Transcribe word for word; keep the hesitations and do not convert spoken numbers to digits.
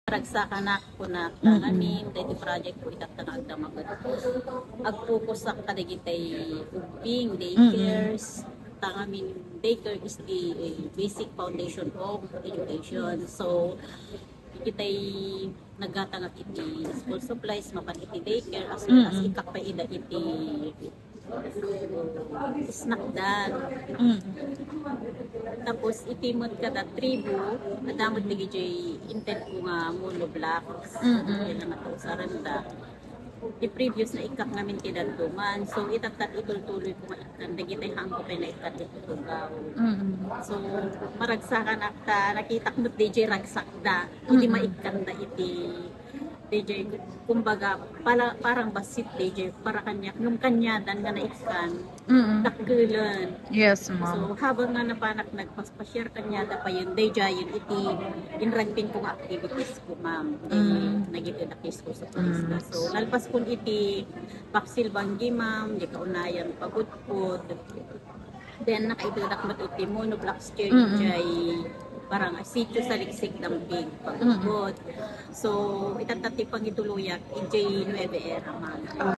Ragsakanak, kunak, mm-mm, tangamin, daytoy project ko, itatta nga agdama ket agfokusak kadagitay ubbing, mm-mm, daycares, tangamin daycare is the, eh, basic foundation of education. So, kitay naggatangak iti school supplies, mapan iti daycare, as well as, mm-mm, ikak pay ida iti snack dan. Mm. Tapos, iti met kada tribu, adda met dagiti inted ko nga monoblocks. Mm-mm. Kaya nga to, saranda. Ti previous na ikkat ngamin ti dadduma. So, itattat itultuloy ko nga ikkan. Dagiti hangko pay na ikkat iti tugaw. Mm-mm. So, maragsakan ak ta, nakitak met D J ragsak da. Idi, mm-mm, maikkan da iti D J, kumbaga, pala, parang basit D J, para kaniak, ngem kaniadan nga naikkan, mm-mm, dakkelan. Yes, ma'am. So, habang nga napanak nagpas-, pa-share kaniada pa yun, daydiayen iti inragpin ko nga activities ko, ma'am. Di, mm, nagitedakis ko sa purista. Mm. So, nalpas kun iti Papsil Banggi, ma'am, di kaunayan pagudpod. Then, nakaitedak met iti monoblocks chair, mm-mm, jay parang sitio sa Liksik, Dampig, pagudpod. Mm-mm. So, itatta ti pangituluyak, ijay Nueve Era, ma'am.